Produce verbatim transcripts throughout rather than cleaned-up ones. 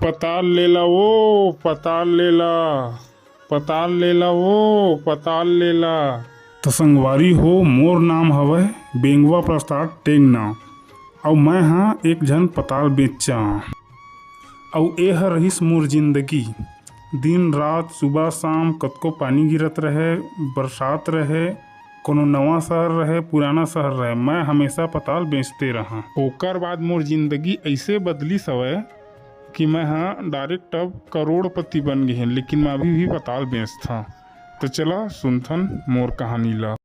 पताल लेला ओ, पताल लेला, पताल लेला ओ, पताल लेला। त संगवारी हो, मोर नाम हवय बेंगवा प्रसाद टेंगना, अउ मैं हा एक झन पताल बेचचा। अउ ए ह रहिस मोर जिंदगी। दिन रात, सुबह शाम, कतको पानी गिरत रहे, बरसात रहे, कोनो नवा शहर रहे, पुराना शहर रहे, मैं हमेशा पताल बेचते रहा। ओकर बाद मोर जिंदगी अइसे बदलिस हवय कि मैं हा direct अब करोड़पति बन गे हंव, लेकिन मैं अभी भी पताल बेचथंव। त चला सुनथन मोर कहानी ला।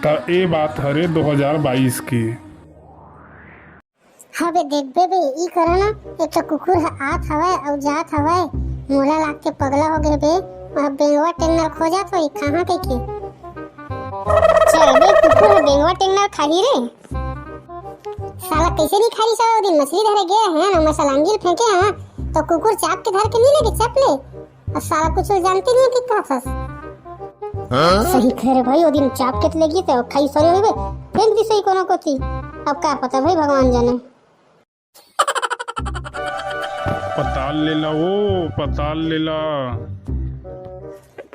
त ए बात हरे दो हजार बाईस के। हबे देखबे बे, ई करा ना, एक ठो कुकुर ह आत हवय अउ जात हवय, मोला लाग के पगला हो गे बे। अब बेंगवा टेंगना खोजत होही, कहाँ कहिके। चल बे, कुकुर ह बेंगवा टेंगना खाही रे। साला कइसे नहीं खाही साला, ओ दिन मछली धरे गे हे ना, मैं सलांगिल फेंके हंव, त कुकुर चाप के धर के नहीं लेगे, चप ले। अब साला कुछ जानते नहीं कि का फंस। सही कहे रे भाई, ओ दिन चाप के त लेगी त खाई सरे होबे, फेंक दिस होही कोनो कोती। अब का पता भाई, भगवान जाने। पताल लेला ओ, पताल लेला।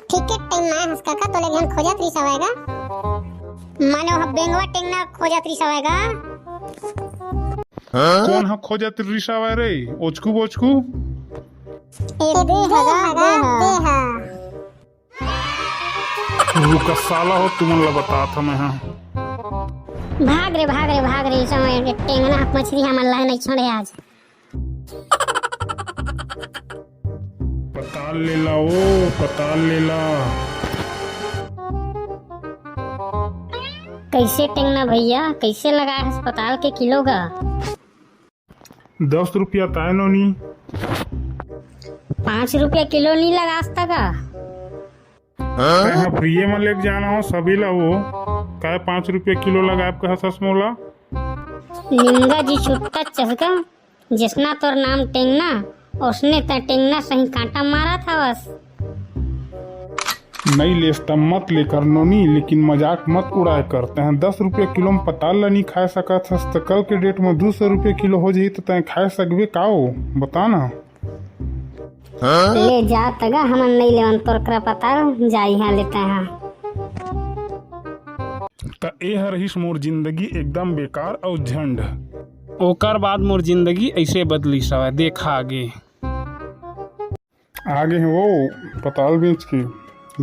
ठीक के टाइम ना हंस काका, तोले ध्यान खोजत रहिस हवय गा। माने ओ बेंगवा टेंगना खोजत रहिस हवय गा। कोन ह खोजत रहिस हवय रे? ओचकू बोचकू। ए दे हगा, दे हा। रुका साला हो, तुमन ला बतात हंव मैं हा। भाग रे, भाग रे, भाग रे, समय के टेंगना मछली हमन ला नहीं छोड़े आज। पताल लेला ओ, पताल लेला। कइसे टेंगना भैया, कइसे लगाए हस पताल के किलो गा? दस रुपया ताय नोनी। पाँच रुपया किलो नी लगास त का? तैं ह फ्रीए म लेके जाना हो सभी ला वो। काय पाँच रुपया किलो लगाए कहत हस मोला? निमगा जी छुट्टा चसका, जइसना तोर नाम टेंगना, ओसने तैं टेंगना सही कांटा मारत हवस। नइ लेस त मत ले कर नोनी, लेकिन मजाक मत उड़ाए कर। तैं दस रुपया किलो म पताल ल नी खाए सकत हस, त कल के डेट म दू सौ रुपया किलो हो जही, त तैं खाए सकबे का ओ? बता ना। ले जा तगा, हमन नइ लेवन तोर करा पताल, जा इहाँ ले तैं हा। त ए ह रहिस मोर जिंदगी एकदम बेकार अउ झंड। ओकर बाद मोर जिंदगी अइसे बदलिस हवय, देखा आगे। आगे हे वो पताल बेच के,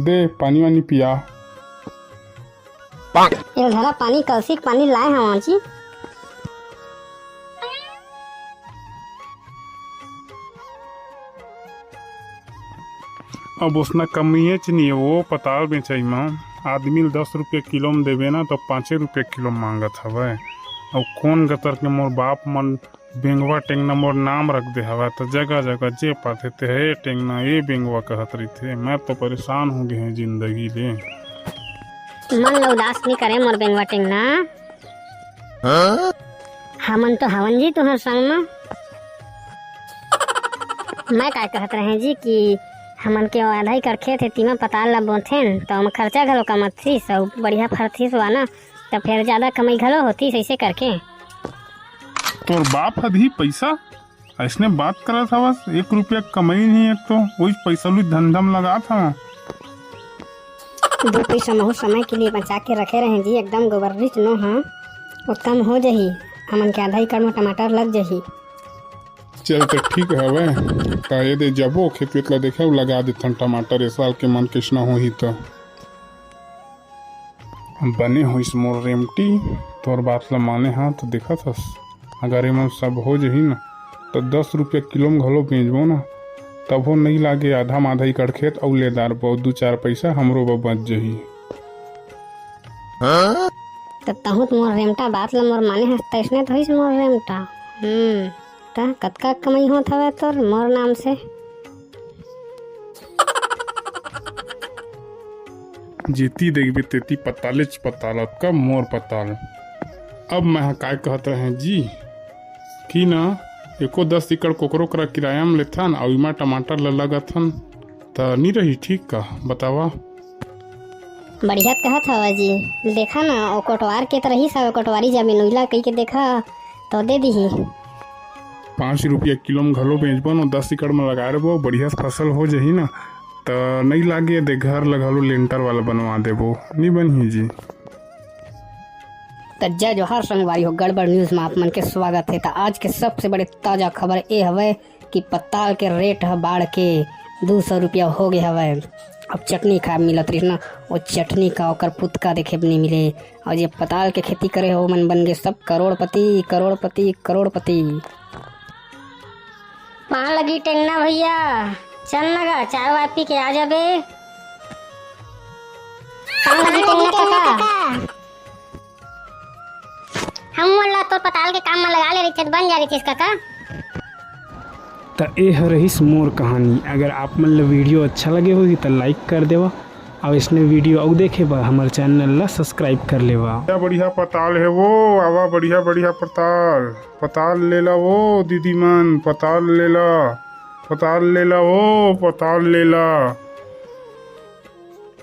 दे पानी वानी पिया। ए धरा पानी, कलसी के पानी लाए हवं जी। अब ओसना कमियेच नइ हे, वो पताल बेचई म आदमी ल दस रुपया किलो म देबे ना, त पाँचे रुपया किलो म मांगत हवय। अउ कोन गतर के मोर बाप मन बेंगवा टेंगना मोर नाम रख दे हवय, त जगह जगह जे पाथे ते हे टेंगना, ए बेंगवा कहत रहिथे। मैं तो परेशान हो गे हंव जिंदगी ले। मन ल उदास नइ करे मोर बेंगवा टेंगना। हमन तो हवन जी तुंहर संग म। मैं काय कहत रहें जी कि हमन के आधा एकड़ खेत हे, तिमा पताल ल बोथेन, त ओमा खर्चा घलो कम आतिस अउ बढ़िया फरतिस वा ना, त फेर जादा कमई घलो होतिस अइसे करके। तोर बाप ह दिही पइसा? अइसने बात करत हवस, एक रुपया कमई नहीं, एक तो वही पइसा लुई धंधा म लगात हवं। दू पइसा महू समय के लिए बचा के रखे रहें जी, एकदम गोबररिच नो ह, उत्तम हो जही, हमन के आधा एकड़ म टमाटर लग जही। चल त ठीक हवय, त ये दे जबो खेत वेत ला देखे अउ लगा देथन टमाटर, ए साल के मन कइसना होही त। बने होइस मोर रेमटी, तोर बात ल माने हंव त देखत हस, अगर एमन सब हो जही न, त दस रुपया किलो म घलो बेचबो न, तभो नइ लागे, आधा म आधा एकड़ खेत अउ ले डारबो, दू चार पइसा हमरो बर बच जही। त तहूं त मोर रेमटा बात ल मोर माने हस, तइसने त होइस मोर रेमटा। हम्म, त कतका कमई होत हवय तोर मोर नाम से? जेती देखबे तेती पतालेच पताल, अतका मोर पताल। अब मैं ह काय कहत रहें जी कि ना, एको दस एकड़ कोकरो करा किराया म लेथन अउ इमा टमाटर ल लगाथन, त नी रही ठीक का? बतावा। बढ़िया त कहत हवा जी, देखा ना, ओ कोटवार के त रहिस हवय, कोटवारी जमीन उइला कहिके देखा, त दे दिही। पाँच रुपया किलो म घलो बेचबो न, दस एकड़ म लगा रबो, बढ़िया से फसल हो जही न, त नइ लागे दे घर ल घलो लेंटर वाला बनवा देबो, नी बनही जी। त जय जोहार संगवारी हो, गड़बड़ न्यूज म आप मन के स्वागत हे। त आज के सबसे बड़े ताजा खबर ए हवय कि पताल के रेट ह बाढ़ के दू सौ रुपया हो गे हवय। अब चटनी खाए मिलत रहिस ना, वो चटनी का ओकर पुतका देखे ब नइ मिले। और ये पताल के खेती करे हो मन बन गे सब करोड़पति, करोड़पति, करोड़पति। पान लगी टेंगना भैया, चल ना गा, चाय वाय पी के आ जाबे। पान लगी टेंगना काका। हम मन ला तोर पताल के काम म लगा ले रहिथे, बन जा रहिथिस काका। त ए ह रहिस मोर कहानी। अगर आप मन ल वीडियो अच्छा लगे होही त लाइक कर देवा, अउ इसने वीडियो अउ देखे बर हमर चैनल ला सब्सक्राइब कर लेवा। बढ़िया बढ़िया पताल हे वो, आवा बढ़िया बढ़िया पताल, पताल लेला वो दीदी मन, पताल लेला, पताल लेला वो, पताल लेला।